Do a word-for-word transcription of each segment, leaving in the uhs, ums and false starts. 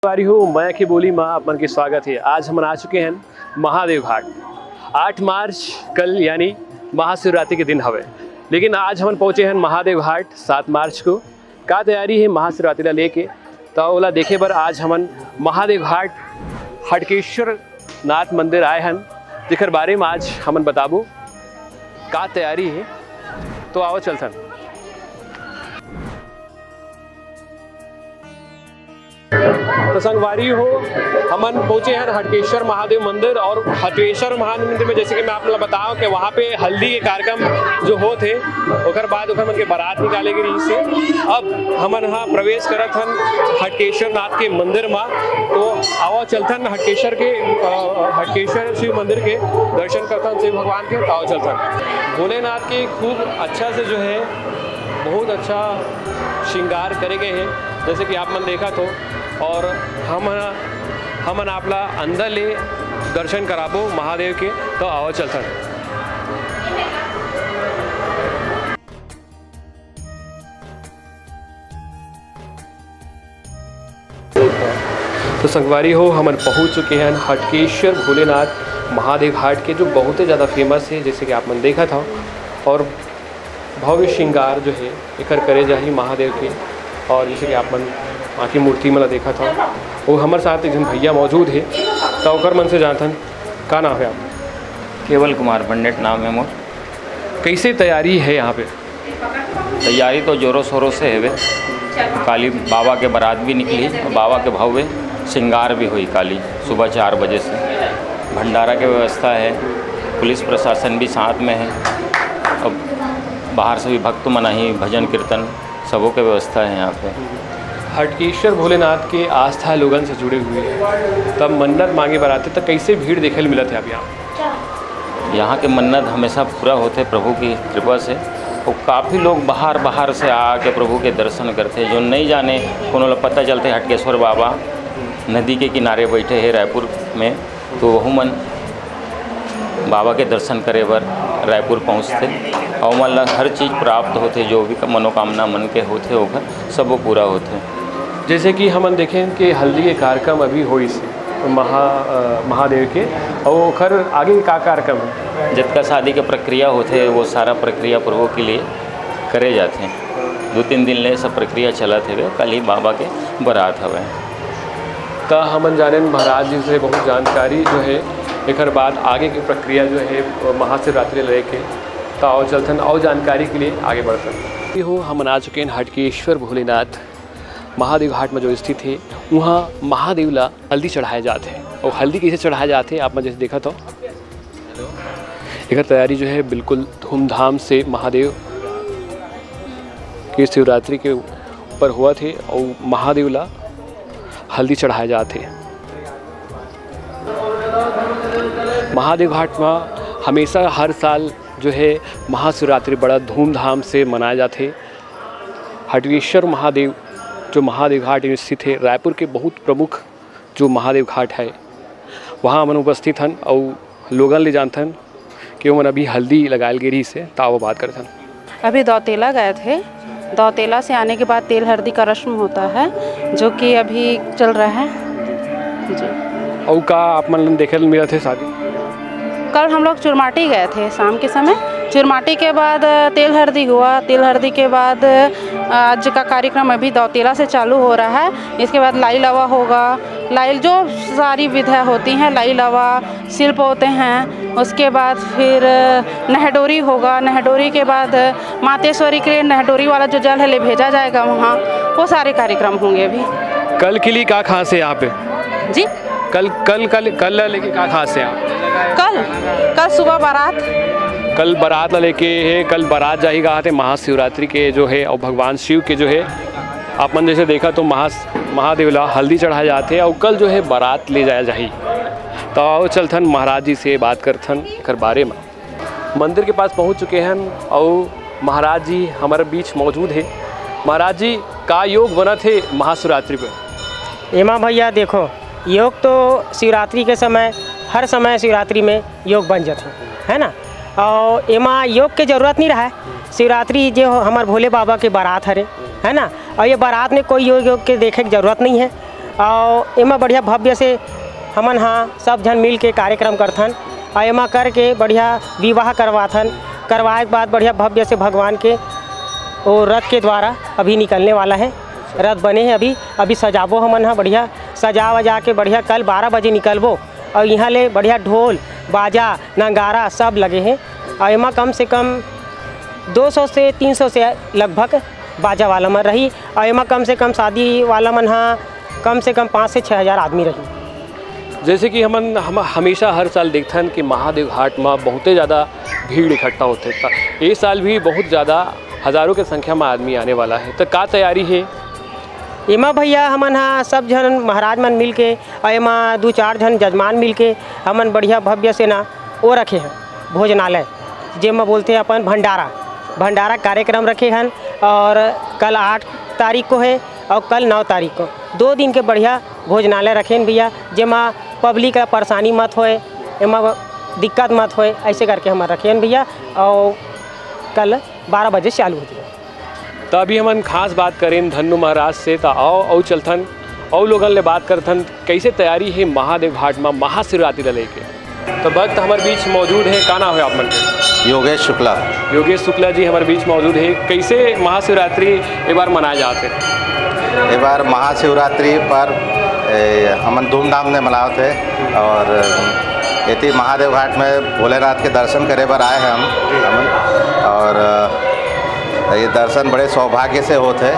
संगवारी हो, मैं के बोली मा आप मन के स्वागत है। आज हमन आ चुके हैं महादेव घाट। आठ मार्च कल यानी महाशिवरात्रि के दिन हवे, लेकिन आज हमन पहुँचे हैं महादेव घाट सात मार्च को। का तैयारी है महाशिवरात्रि ला लेके, तो ओला देखे बर आज हमन महादेव घाट हटकेश्वर नाथ मंदिर आए हन, जेकर बारे में आज हमन बताबो का तैयारी है। तो आओ चलथन। तो संगवारी हो, हमन पहुंचे हैं हटकेश्वर महादेव मंदिर, और हटकेश्वर महादेव मंदिर में जैसे कि मैं आप लोग बताओ कि वहाँ पे हल्दी के कार्यक्रम जो होत हे, ओकर बाद ओकर मन के बारात निकाले के रहिस हे। अब हमन हा प्रवेश करत हन हटकेश्वर नाथ के मंदिर मा। तो आवा चलथन हटकेश्वर के, अ, हटकेश्वर शिव मंदिर के दर्शन करथन शिव भगवान के। तो आवा चलथन। भोलेनाथ के खूब अच्छा से जो है, बहुत अच्छा श्रृंगार करे गए हैं, जैसे कि आप मन देखत हो। और हम हमन आप ला अंदर ले दर्शन कराबो महादेव के। तो आवा चलथन। तो संगवारी हो, हमन पहुंच चुके हैं हटकेश्वर भोलेनाथ महादेव घाट के, जो बहुत ही ज़्यादा फेमस है, जैसे कि आप मन देखत हो। और भव्य श्रृंगार जो है एकर करे जाही महादेव के। और जैसे कि आप मन आके मूर्ति मन ला देखत हो, वो हमर साथ एक झन भैया मौजूद है, तो ओकर मन से जानथन, का नाम है आप? केवल कुमार पंडित नाम है मोर। कैसे तैयारी है यहाँ पे? तैयारी तो जोरों शोरों से हेवे। काली बाबा के बारात भी निकली और बाबा के भव्य श्रृंगार भी हुई काली सुबह चार बजे से। भंडारा के व्यवस्था है, पुलिस प्रशासन भी साथ में है और बाहर से भी भक्त मनाही, भजन कीर्तन, सबों के व्यवस्था है यहाँ पे। हटकेश्वर भोलेनाथ के आस्था लोगन से जुड़े हुए हैं, तब मन्नत मांगे बर आथे, तो कैसे भीड़ देखे ल मिलत है आप यहाँ? यहाँ के मन्नत हमेशा पूरा होथे प्रभु की कृपा से। और काफ़ी लोग बाहर बाहर से आके प्रभु के दर्शन करथे। जो नहीं जाने, कोनो ला पता चलथे हटकेश्वर बाबा नदी के किनारे बैठे हैं रायपुर में, तो वहू मन बाबा के दर्शन करे बर रायपुर पहुँचथे। और ओमन ला हर चीज़ प्राप्त होथे, जो भी मनोकामना मन के होथे ओकर, सब वो पूरा होथे। जैसे कि हमन देखें कि हल्दी के कार्यक्रम अभी होइस हे महा-, अ, महादेव के, और ओखर आगे का कार्यक्रम है? जतका शादी के प्रक्रिया होथे, वो सारा प्रक्रिया प्रभु के लिए करे जाथे। दो तीन दिन ले सब प्रक्रिया चलत हवे, कल ही बाबा के बारात हवे। त हमन जानेन महाराज जी से बहुत जानकारी जो है, एकर बाद आगे की प्रक्रिया जो है महाशिवरात्रि लेके, त आओ चलथन और जानकारी के लिए आगे बढ़थन। ये हो, हमन आ चुके हैं हटकेश्वर भोलेनाथ महादेव घाट में जो स्थित है, वहाँ महादेव ला हल्दी चढ़ाए जात है। और हल्दी कैसे चढ़ाए जात है, आप मन जैसे देखत हो, एकर तैयारी जो है बिल्कुल धूमधाम से महादेव के शिवरात्रि के ऊपर होवत हे और महादेव ला हल्दी चढ़ाए जात हे। महादेव घाट में हमेशा हर साल जो है महाशिवरात्रि बड़ा धूमधाम से मनाया जात हे। हटकेश्वर महादेव जो महादेव घाट में स्थित है, रायपुर के बहुत प्रमुख जो महादेव घाट है, वहाँ हमन उपस्थित हन अउ लोगन ले जानथन कि ओमन अभी हल्दी लगायल गे रहिस हे, त आओ बात करथन। अभी दौतेला गए थे, दौतेला से आने के बाद तेल हल्दी का रस्म होता है, जो कि अभी चल रहा है। जी। अउ का आप मन देखे ल मिलत हे शादी? कल हम लोग चुरमाटी गए थे शाम के समय। चुरमाटी के बाद, अ, तेल हल्दी हुआ। तेल हल्दी के बाद, अ, आज का कार्यक्रम अभी दौतेला से चालू हो रहा है। इसके बाद लाई लावा होगा। लाई, जो सारी विधा होती हैं, लाई लावा, शिल्प होते हैं। उसके बाद फिर, अ, नहडोरी होगा। नहडोरी के बाद, अ, मातेश्वरी के लिए नहडोरी वाला जो जल है, ले भेजा जाएगा वहाँ। वो सारे कार्यक्रम होंगे अभी। कल के लिए का खास है यहाँ पे? जी? कल, कल, कल, कल ला लेके का खास है आप? कल, कल सुबह बारात। कल बारात ला लेके है, कल बारात जाही कहा थे महाशिवरात्रि के जो है और भगवान शिव के जो है, आप मन जैसे देखा तो महा-, महादेव ला हल्दी चढ़ाए जाते हैं और कल जो है बारात ले जाया जाही। तो आओ चलथन महाराज जी से बात करथन एकर बारे में। मंदिर के पास पहुंच चुके हैं और महाराज जी हमारे बीच मौजूद है। महाराज जी, का योग बना थे महाशिवरात्रि पे? एमा भैया देखो, योग तो शिवरात्रि के समय, हर समय शिवरात्रि में योग बन जाथे, है ना? और एमा योग के जरूरत नहीं रहा है। शिवरात्रि जो हमर भोले बाबा के बारात हरे, है ना? और ये बारात में कोई योग, योग के देखे के जरूरत नहीं है। अउ एमा बढ़िया भव्य से हमन ह सब झन मिल के कार्यक्रम करथन, अउ एमा करके बढ़िया विवाह करवाथन। करवाए के बाद बढ़िया भव्य से भगवान के वो रथ के द्वारा अभी निकलने वाला है। रथ बने हे, अभी, अभी सजाबो हमन ह बढ़िया, सजा वजा के बढ़िया कल बारह बजे निकलबो। अउ इहाँ ले बढ़िया ढोल, बाजा, नगारा सब लगे हे। अउ एमा कम से कम दो सौ से तीन सौ से लगभग बाजा वाला मन रही। अउ एमा कम से कम शादी वाला मन ह कम से कम पाँच से छः हज़ार आदमी रही। जैसे कि हमन, हम हमेशा हर साल देखथन कि महादेव घाट म बहुते ज़्यादा भीड़ इकट्ठा होथे, त ए साल भी बहुत ज़्यादा हज़ारों के संख्या म आदमी आने वाला है, त का तैयारी हे? एमा भैया, हमन ह सब झन महाराज मन मिल के, अउ एमा दू चार झन जजमान मिल के, हमन बढ़िया भव्य से ना वो रखे हैं भोजनालय, जेमा बोलथे अपन भंडारा। भंडारा कार्यक्रम रखे हन, अउ कल आठ तारीख को है अउ कल नौ तारीख को, दो दिन के बढ़िया भोजनालय रखे हन भैया, जेमा पब्लिक ला परेशानी मत होए, एमा दिक्कत मत होए, ऐसे करके हमन रखे हन भैया। अउ कल बारह बजे चालू हो जाए। त अभी हमन खास बात करेन धन्नू महाराज से, त आओ, अउ चलथन, अउ लोगन ले बात करथन, कैसे तैयारी हे महादेव घाट म महाशिवरात्रि ल लेके। त भक्त हमर बीच मौजूद हे, का नाम हे आप मन के? योगेश शुक्ला। योगेश शुक्ला जी हमर बीच मौजूद हे। कैसे महाशिवरात्रि ए बार मनाए जात हे? ए बार महाशिवरात्रि पर, ए, हमन धूमधाम ले मनावत हे अउ एती महादेव घाट में भोलेनाथ के दर्शन करे बर आए हैं हम, हमन। अउ ये दर्शन बड़े सौभाग्य से होत हे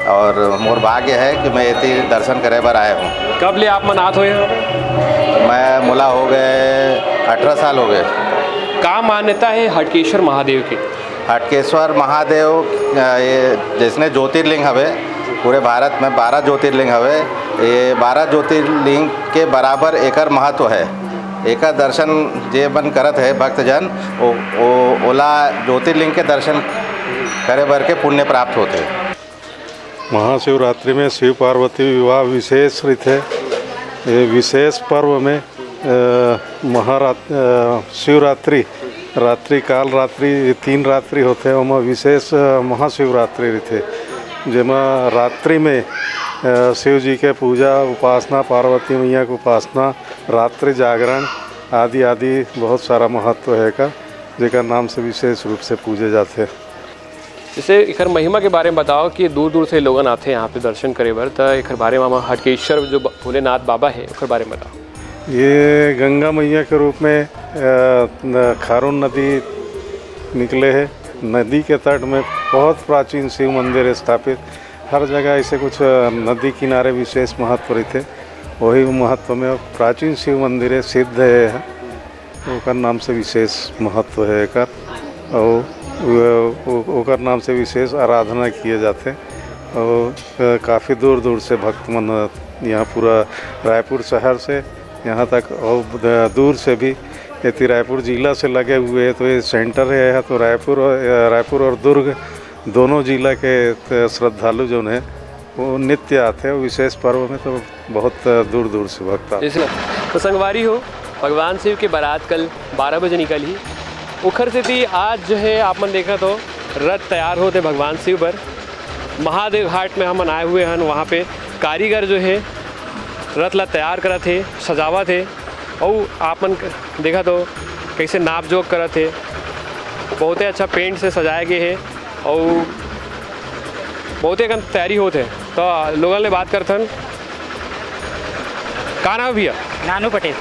अउ मोर भाग्य है कि मैं एती दर्शन करे बर आए हूँ। कब ले आप मन आत होए हो? मैं, मोला हो गए, अठारह साल हो गए। का मान्यता है हटकेश्वर महादेव के? हटकेश्वर महादेव, अ, ये जैसने ज्योतिर्लिंग हवे, पूरे भारत में बारह ज्योतिर्लिंग हवे, ये बारह ज्योतिर्लिंग के बराबर एकर महत्व है। एकर दर्शन जे मन करत हे भक्तजन, ओ, ओ, ओला ज्योतिर्लिंग के दर्शन करे बर के पुण्य प्राप्त होथे। महाशिवरात्रि में शिव पार्वती विवाह विशेष रहिथे। ये विशेष पर्व में, अ, महारात-, अ, शिवरात्रि, रात्रि काल रात्रि, ये तीन रात्रि होथे, ओमा विशेष, अ, महाशिवरात्रि रहिथे, जेमा रात्रि में, अ, शिव जी के पूजा, उपासना, पार्वती मैया के उपासना, रात्रि जागरण आदि आदि बहुत सारा महत्व हे एकर, जेकर नाम से विशेष रूप से पूजे जाथे। जैसे एकर महिमा के बारे में बताओ कि दूर-दूर से लोगन आथे यहाँ पे दर्शन करे बर, त एकर बारे में हम हटकेश्वर जो ब-, भोलेनाथ बाबा हे, ओकर बारे में बताओ। ये गंगा मैया के रूप में, अ, न-, खारून नदी निकले हे। नदी के तट में बहुत प्राचीन शिव मंदिर हे स्थापित। हर जगह ऐसे कुछ, अ, नदी किनारे विशेष महत्व रहिथे। वही महत्व में प्राचीन शिव मंदिर हे, सिद्ध हे। ओकर नाम से विशेष महत्व हे एकर, अउ ओ-, ओ-, ओकर नाम से विशेष आराधना किए जाथे। अउ, अ, काफ़ी दूर-दूर से भक्त मन यहाँ पूरा रायपुर शहर से यहाँ तक अउ द-, दूर से भी, एती रायपुर जिला से लगे हुए हे, तो ये सेंटर हे, तो रायपुर, अ, रायपुर अउ दुर्ग दोनों जिला के, अ, श्रद्धालु जोन हे, वो नित्य आथे, विशेष पर्व में तो बहुत दूर-दूर से भक्त आथे। जैसे तो संगवारी हो, भगवान शिव के बारात कल बारह बजे निकलही, ओखर सेती आज जो है आप मन देखत हो रथ तैयार होत हे भगवान शिव बर। महादेव घाट में हमन आए हुए हन, वहाँ पे कारीगर जो है रथ ला तैयार करत हे, सजावत हे। अउ आप मन क-, देखत हो, कइसे नाप जोख करत हे। बहुते अच्छा पेंट से सजाए गे हे अउ बहुते अकन तैयारी होत हे। त लोगन ले बात करथन। का नाम हे भैया? नानू पटेल।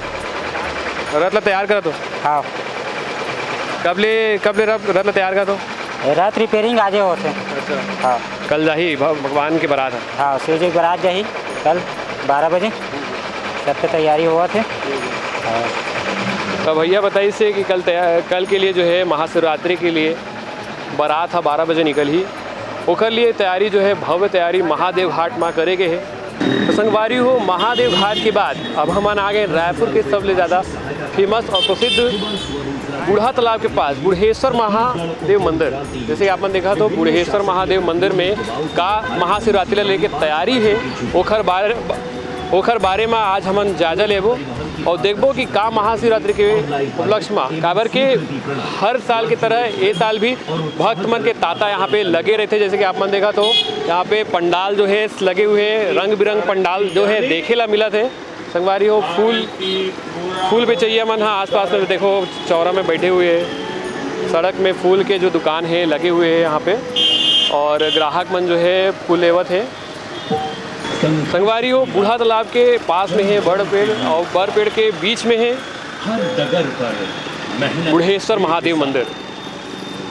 रथ ला तैयार करत हो? हाँ। कब ले, कब ले रथ, रथ ला तैयार करत हो? रथ रिपेयरिंग आजे होत हे। अच्छा। हाँ। कल जाही भ-, भगवान के बारात हे। हाँ, शिव जी के बारात जाही कल बारह बजे। सबके तैयारी होवत हे। हाँ। तो भैया बताइस हे कि कल तैया-, कल के लिए जो है महाशिवरात्रि के लिए बारात ह बारह बजे निकलही, ओकर लिए तैयारी जो है भव्य तैयारी महादेव घाट म करे गे हे। तो संगवारी हो, महादेव घाट के बाद अब हमन आ गए रायपुर के सबले ज़्यादा फेमस और प्रसिद्ध बूढ़ा तालाब के पास बूढ़ेश्वर महादेव मंदिर। जैसे कि आप मन देखत हो, बूढ़ेश्वर महादेव मंदिर में का महाशिवरात्रि ला लेके तैयारी हे, ओखर बारे, ओखर बारे म आज हमन जायजा लेबो अउ देखबो कि का महाशिवरात्रि के उपलक्ष्य म, काबर के हर साल के तरह ए साल भी भक्त मन के तांता यहाँ पे लगे रहिथे। जैसे कि आप मन देखत हो, यहाँ पे पंडाल जो है लगे हुए हैं, रंग बिरंग पंडाल जो है देखे ला मिलत है। संगवारी हो, फूल, फूल बेचइया मन ह आसपास में, देखो, चौरा में बैठे हुए हैं। सड़क में फूल के जो दुकान है लगे हुए हैं यहाँ पे, और ग्राहक मन जो है फूल लेवत है। संगवारी हो, बूढ़ा तालाब के पास में है बड़ पेड़, और बड़ पेड़ के बीच में है हर डगर पर मेहनत बुढ़ेश्वर महादेव मंदिर।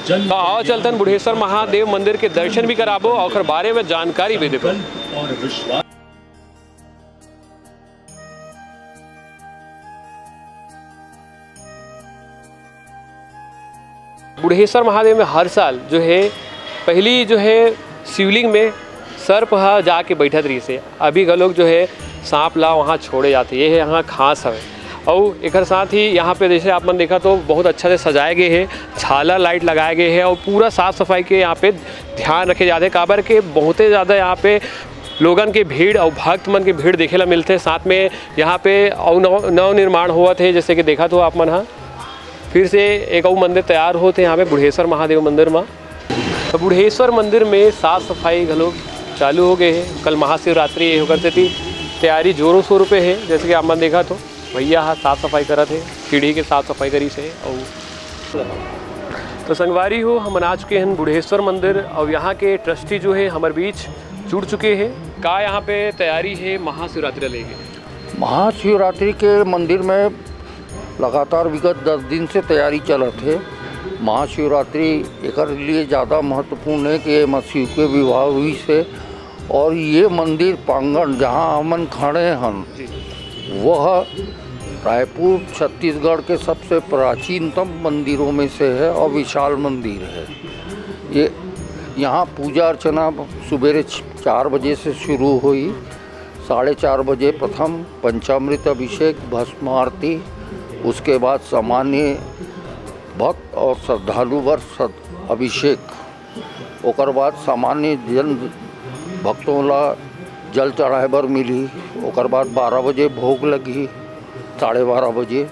जन तो आओ चलतन बुढ़ेश्वर महादेव मंदिर के दर्शन भी कराबो और ओकर बारे में जानकारी भी देबो। संकल्प और विश्वास। बुढ़ेश्वर महादेव में हर साल जो है, पहली जो है शिवलिंग में सर्प ह जाके बैठत रहिस हे। अभी घलोक जो है सांप ला वहाँ छोड़े जाथे, ये है यहाँ खास हवे। अउ एकर साथ ही यहाँ पे जैसे आप मन देखा तो बहुत अच्छा से सजाए गए है, झालर लाइट लगाए गए है और पूरा साफ सफाई के यहाँ पे ध्यान रखे जाथे, काबर के बहुते ज़्यादा यहाँ पे लोगन के भीड़ और भक्त मन के भीड़ देखे ला मिलथे। साथ में यहाँ पे अउ नव नवनिर्माण होवत है, जैसे कि देखा तो आप मन हा। फिर से एक अउ मंदिर तैयार होत हे यहाँ पे बुढ़ेश्वर महादेव मंदिर म। तो बुढ़ेश्वर मंदिर में साफ सफाई घलो चालू हो गए हे। कल महाशिवरात्रि हे, ओकर सेती तैयारी जोरों शोरों पे हे। जैसे कि आप मन देखा तो भैया हा साफ सफाई करत हे, सीढ़ी के साफ सफाई करिस हे। अउ तो संगवारी हो, हमन आ चुके हैं बुढ़ेश्वर मंदिर और यहाँ के ट्रस्टी जो है हमारे बीच जुड़ चुके हैं। का यहाँ पे तैयारी है महाशिवरात्रि लेके? महाशिवरात्रि के मंदिर में लगातार विगत दस दिन से तैयारी चलत हे। महाशिवरात्रि एकर लिए ज़्यादा महत्वपूर्ण है कि एमा शिव के विवाह हुई से, और ये मंदिर प्रांगण जहाँ हमन खड़े हन, जी। वह रायपुर, छत्तीसगढ़ के सबसे प्राचीनतम मंदिरों में से है और विशाल मंदिर है। ये यहाँ पूजा अर्चना सुबेरे छ-, चार बजे से शुरू हुई। साढ़े चार बजे प्रथम पंचामृत अभिषेक, भस्म आरती, उसके बाद सामान्य भक्त और श्रद्धालु बर सद-, अभिषेक, ओकर बाद सामान्य जन भक्तों ला जल चढ़ाए बर मिली, ओकर बाद बारह बजे भोग लगही, साढ़े बारह बजे,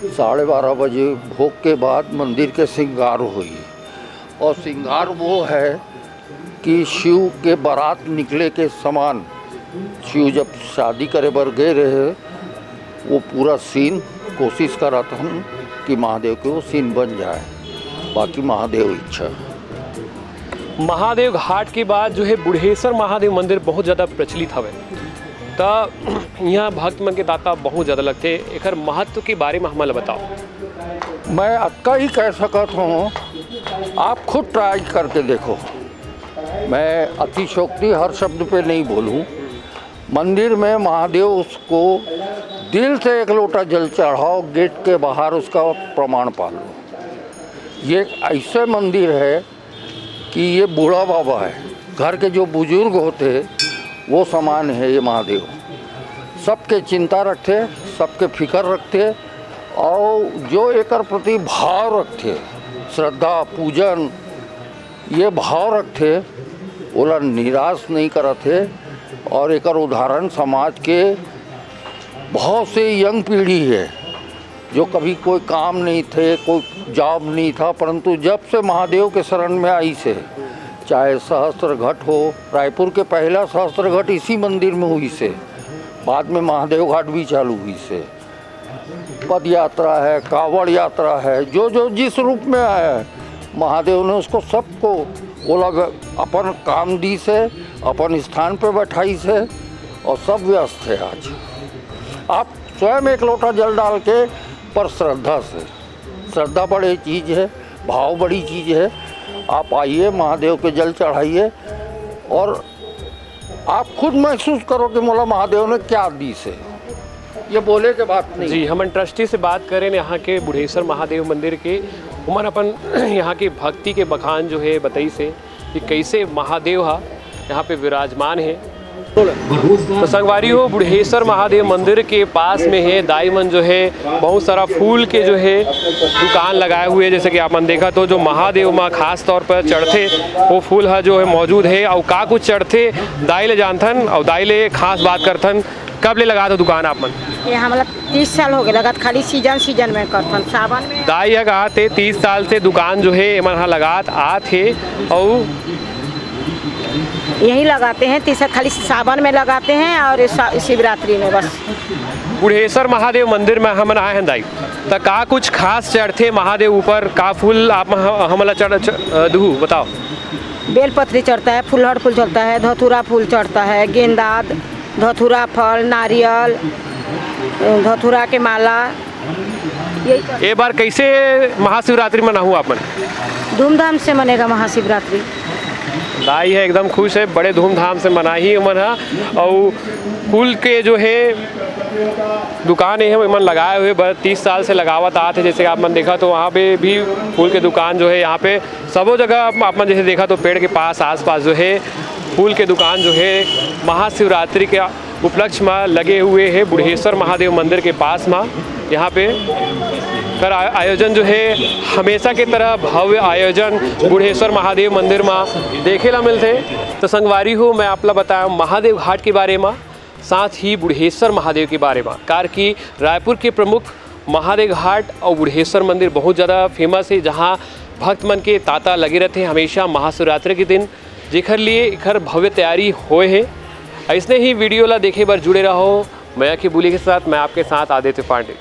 साढ़े बारह बजे भोग के बाद मंदिर के श्रृंगार होई। और श्रृंगार वो है कि शिव के बारात निकले के समान शिव जब शादी करे बर गए रहे, वो पूरा सीन कोशिश करत हन कि महादेव के वो सीन बन जाए, बाकी महादेव इच्छा। महादेव घाट के बाद जो है बुढ़ेश्वर महादेव मंदिर बहुत ज़्यादा प्रचलित हवे, त यहाँ भक्त मन के तांता बहुत ज़्यादा लगथे। एकर महत्व के बारे में हमन ला बताओ। मैं अतका ही कह सकत हूँ, आप खुद ट्राई करके देखो। मैं अतिशोक्ति हर शब्द पे नहीं बोलूँ। मंदिर में महादेव उसको दिल से एक लोटा जल चढ़ाओ, गेट के बाहर उसका प्रमाण पा लो। ये एक ऐसे मंदिर है कि ये बूढ़ा बाबा है, घर के जो बुजुर्ग होते हैं, वो समान है ये महादेव। सबके चिंता रखते, सबके फिकर रखते, और जो एकर प्रति भाव रखते, श्रद्धा, पूजन, ये भाव रखते, ओला निराश नहीं करत हे। और एकर उदाहरण समाज के बहुत से यंग पीढ़ी है, जो कभी कोई काम नहीं थे, कोई जॉब नहीं था, परंतु जब से महादेव के शरण में आई से, चाहे सहस्त्र घट हो, रायपुर के पहला सहस्त्र घट इसी मंदिर में हुई से, बाद में महादेव घाट भी चालू हुई से। पद यात्रा है, कावड़ यात्रा है, जो जो जिस रूप में आया है, महादेव ने उसको सबको ओला अपन काम दी से, अपन स्थान पे बैठाई से, और सब व्यस्त है आज। आप स्वयं एक लोटा जल डाल के, पर श्रद्धा से, श्रद्धा बड़ी चीज़ है, भाव बड़ी चीज़ है। आप आइए, महादेव के जल चढ़ाइए और आप खुद महसूस करो कि मोला महादेव ने क्या दी से। ये बोले के बात नहीं। जी, हमन ट्रस्टी से बात करें यहाँ के बुढ़ेश्वर महादेव मंदिर के, उमन अपन यहाँ की भक्ति के बखान जो है बताई से कि कैसे महादेव हा यहाँ पे विराजमान है। तो संगवारी हो, बुढ़ेश्वर महादेव मंदिर के पास में हे दाई मन जो हे बहुत सारा फूल के जो हे दुकान लगाए हुए हे। जैसे कि आप मन देखत हो, जो महादेव मा खास तौर पर चढ़थे वो फूल ह जो हे मौजूद हे। अउ का कुछ चढ़थे दाई ले जानथन अउ दाई ले खास बात करथन। कब ले लगात हो दुकान आप मन? ये हमला तीस साल हो गए लगात, खाली सीजन सीजन में करथन, सावन में। दाई ह कहा थे तीस साल से दुकान जो हे एमन ह लगात आत हे अउ यही लगाते हैं तीस, खाली सावन में लगाते हैं और सा-, शिवरात्रि में बस। बुढ़ेश्वर महादेव मंदिर में हमन आए हैं दाई, त का कुछ खास चढ़थे महादेव ऊपर? का फूल आप ह-, हमन ला चढ़ च-, अ, दुहू बताओ। बेलपत्री चढ़ता है, फुलहड़ फूल चढ़ता है, धतूरा फूल चढ़ता है, गेंदा, धतूरा फल, नारियल, धतूरा के माला, यही चढ़ता। ए बार कैसे महाशिवरात्रि मनाहू आप मन? धूमधाम से मनेगा महाशिवरात्रि। दाई है एकदम खुश है, बड़े धूमधाम से मनाही उमन ह। अउ फूल के जो है दुकान है, मन लगाए हुए बर तीस साल से लगावत आत है। जैसे आप मन देखा तो वहाँ पे भी फूल के दुकान जो है, यहाँ पे सबो जगह आप, आप मन जैसे देखा तो पेड़ के पास आसपास जो है फूल के दुकान जो है महाशिवरात्रि के उपलक्ष्य में लगे हुए है बुढ़ेश्वर महादेव मंदिर के पास में। यहाँ पे कर आ-, आयोजन जो है हमेशा की तरह भव्य आयोजन बुढ़ेश्वर महादेव मंदिर में देखे ला मिलथे। तो संगवारी हो, मैं आप ला बताया महादेव घाट के बारे में, साथ ही बुढ़ेश्वर महादेव के बारे में, कार कि रायपुर के प्रमुख महादेव घाट और बुढ़ेश्वर मंदिर बहुत ज़्यादा फेमस है, जहाँ भक्त मन के तांता लगे रहते हैं हमेशा महाशिवरात्रि के दिन, जेकर लिए एकर भव्य तैयारी होए है। ऐसने ही वीडियो ला देखे बर जुड़े रहो मया की बोली के साथ। मैं आपके साथ आदित्य पांडे।